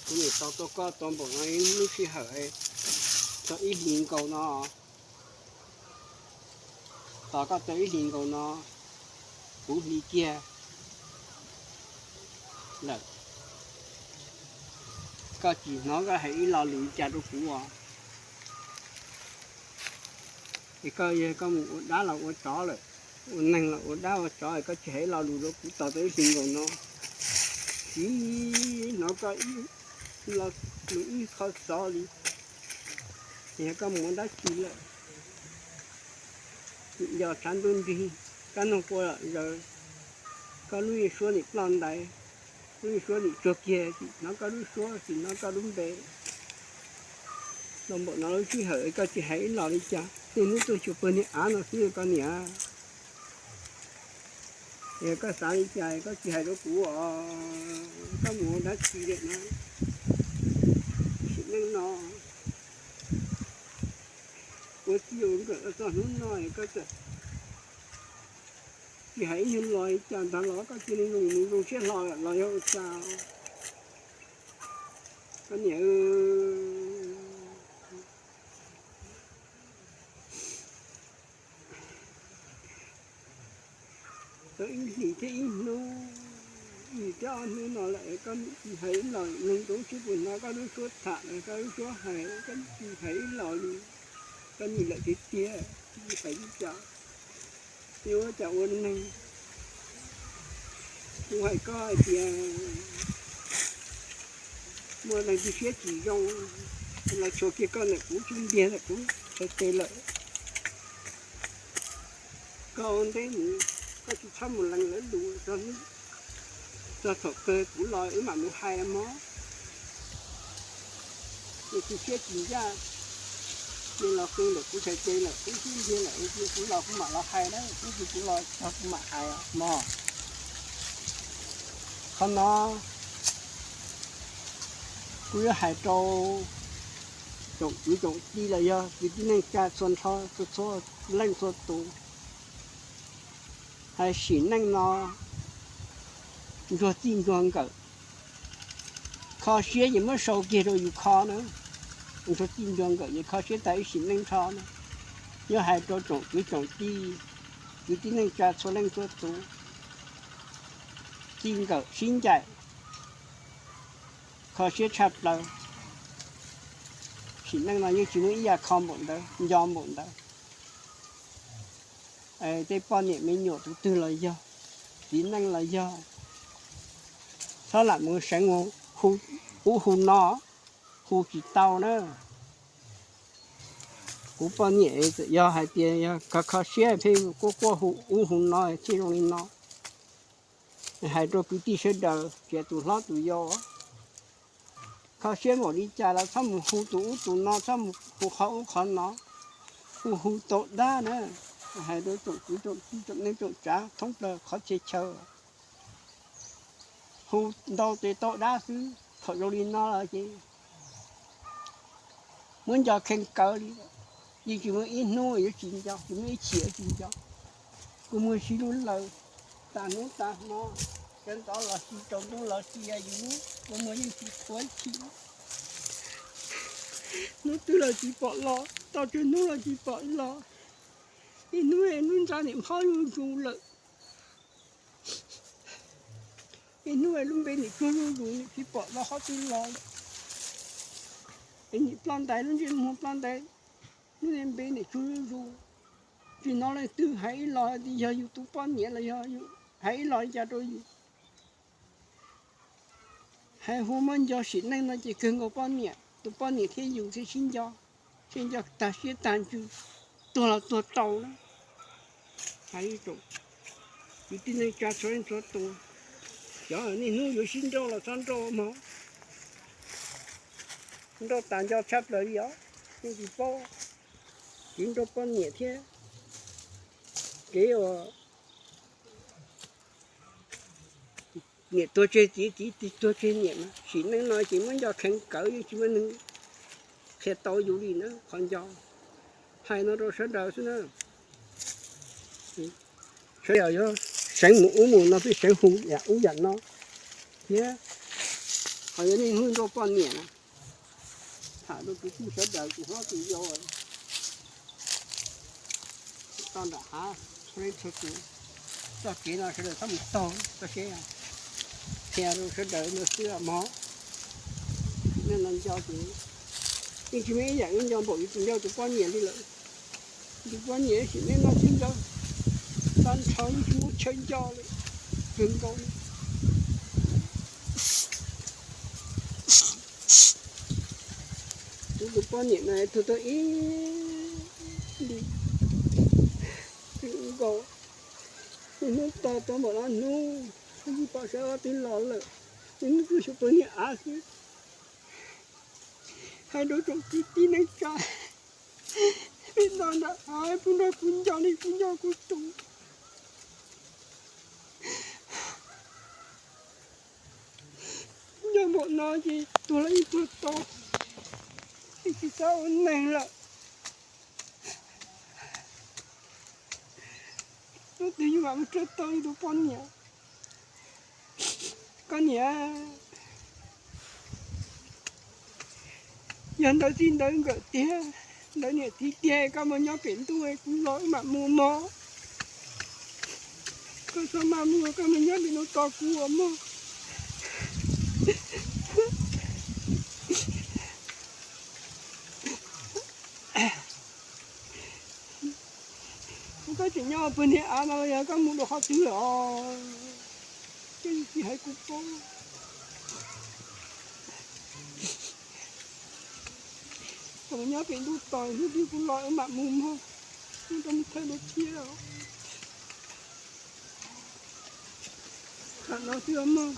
Kuv niam tos tau koj tau npaum no ib lub sij hawm, tau ib hlis nkaus no, tos koj tau ib hlis nkaus no, kuv hli kiag lawm, koj tsis hnov koj hais ib lo lus li cas rau kuv os. Es koj yog koj mus ua dab los ua tsov lawm, ua neeg los ua dab ua tsov, koj tsis hais ib lo lus rau kuv tos tau ib hlis nkaus no, tsis hnov koj ib lo lus ib qho xov li. Yog koj mus ua dab tsi lawm, yog tshav ntuj nrig, kab noog qua zaws, koj lub suab nim ploj ntais, lub suab nim tsuag kiag, tsis hnov koj lub suab, tsis hnov koj lub npe. Tau npaum no lub sij hawm koj tsis hais ib los li cas, niaj hnub tuaj xyuas pawg niag av no xwb koj niam. Yog koj xav li cas koj tsis hais rau kuv os, koj mus ua dab tsi lawm no, sim neej no, ua txij ua nkawm txog hnub no koj txawm tsis hais ib nyuag lo li cas ntag los koj cia li mus zoo siab hlo los yog ua cas? Koj niam, tau ib hlis thiab ib hnub, ib hlis thiab ob hnub no lawm koj tsis hais ib los neeg rau sib pus hnov koj lub suab tham los koj lub suab hais, koj tsis hais ib los li. Koj nim lawm tiag tiag, tsis hais li cas. Yuav ua cas ua neeg? Kuv hais koj hais tias muaj leej twg siab tsis zoo los tshuav kiag koj ntawm kuv, tsis ntiag ntawm kuv txhais tes lawm. Koj ua ntej mus, koj tsis txhob mus lees lawv lus, txog thaum kawg kuv los wb mam mus hais mog. Leej twg siab tsis ncaj, nej los qw ntawm kuv txhais tes lawm, kuv tsis ntiag lawm, kuv los kuv mam los hais na, kuv tsis kuv los txog kuv mam hais mog. Qhov no kuv yuav hais rau tsoom kwv tsoom tij los yog kwv tij neej tsa txhua nrho txhua leej txhua tus. Hais sim neej no ntsuag txij ntsuag nkawm, kho siab ces muab sau kiag rau yus kho na. Ntsuag txij ntsuag nkawm ces kho siab tag ib sim neej nrho na. Yog hais rau tsoom kwv tsoom tij, kwv tij neej tsa txhua leej txhua tus, txij nkawm sib ncaim, kho siab tshaj plaws. Sim neej no yeej tsis muaj ib yam kho npaum ntawd nco npaum ntawd. Tej poj niam me nyuam tus twg los yog, txiv neej los yog, txhob lam mus seev mus hu ub hu no, hu tsis tau na. Kuv poj niam txawm yog hais tias yog kho kho siab pheej quaj quaj hu ub hu no thiaj zoo li no. Hais rau kwv tij sawv daws tsis hais tus hlob tus yau, kho siab npaum li cas los txhob mus hu tus ub tus no, txhob mus hu qhov ub qhov no, hu hu tau dab na. Hais rau tsoom kwv tsoom tij tsoom neej tsoom tsav thoob plaws qhov txhia chaw, hu ntau tes tau dab xwb. Thaum zoo li no los ces muab nco kheej kawg li, yeej tsis muaj ib hnub yuav tsis nco, tsis muaj ib chim yuav tsis nco. Kua muag sib lub lawm, tas hnub tas hmo, sawv ntxov los tsis, tsaus ntuj los tsis, yus lub kua muag yeej tsis qhuav chim. Hnub twg los tsis pom los, tau tsawg hnub los tsis pom los. Ib hnub es lub ntsaj nim phob zuj zus lawm, ib hnub es lub npe nim tsuag zuj zus, nim tsis pom los qhov twg los lawm. Es nim ploj ntais, lub ntsej muag ploj ntais, lub npe nim tsuag zuj zus. Tsis hnov leej twg hais ib los tias yog yus tus poj niam los yog hais ib los li cas rau yus. Hais hu muab nco sim neej no ces kawg nkaus poj niam, tus poj niam thiab yus thiaj sib nco, sib nco tag siab tag ntsws, tuag los tuag tau na. Hais kwv tij neej tsa txhua leej txhua tus, cov niaj hnub yuav sib nrauj los txhob nrauj mog. Nrauj tas nco tshaj plaws li os, yeej tsis paub, txiv nrauj poj niam thiab. Kev uas niam tuag tseg txiv, txiv tuag tseg niam mas sim neej no ces muab nco kheev kawg, yeej tsis muaj neeg qhia tau yus li na qhov nco. Hais no rau sawv daws xwb na. Sawv daws yuav seev mus ub mus no twb seev hu yam ub yam no thiab. Ho yog nej hnub nrauj poj niam na, tham rau tus tub sawv daws tus hlob tus yau toj nram hav, txhua leej txhua tus, txoj kev no sawv daws txhob mus taug txoj kev, qhia rau sawv daws no xwb mog. Nej no nco ces yeej tsis muaj ib yam yuav nco npaum yus tus ncauj tus poj niam li lawm. Tus poj niam sim nej noj thiab nco, tag nrho yeej tsis muaj chaw nco li, kawg nkaus. Kuv tus poj niam no tuag tau ib lim, kawg nkaus. Hnub tag tau npaum no hnub, ib pom sawv twb los lawm, hnub twb xyuas poj niam av xwb. Hais rau tsoom kwv tij neej tsa, peb nto nram hav, pub nrog kuv nco li kuv nco kuv tus. Nco npaum no ces tuag los yeej tuag tau, yeej tsis xav ua neeg lawm. Hnub twg yus mam mus nrhiav tau yus tus poj niam. Koj niam, yog ntawd txij ntawd nkawm tiag, ntawd niam txiv tiag, koj mus nyob pem ntuj, kuv los wb mam mus mog. Koj txhob maj mus, koj mus nyob pem ntuj tos kuv os mog. Koj tseem nyob pem niag av no los yog koj mus dua qhov twg lawm os? Koj tsis hais kuv paub. Koj mus nyob pem ntuj tos, hnub twg kuv los wb mam mus mog. Mus rau mus thawj dua thiab. Tam no twb mog.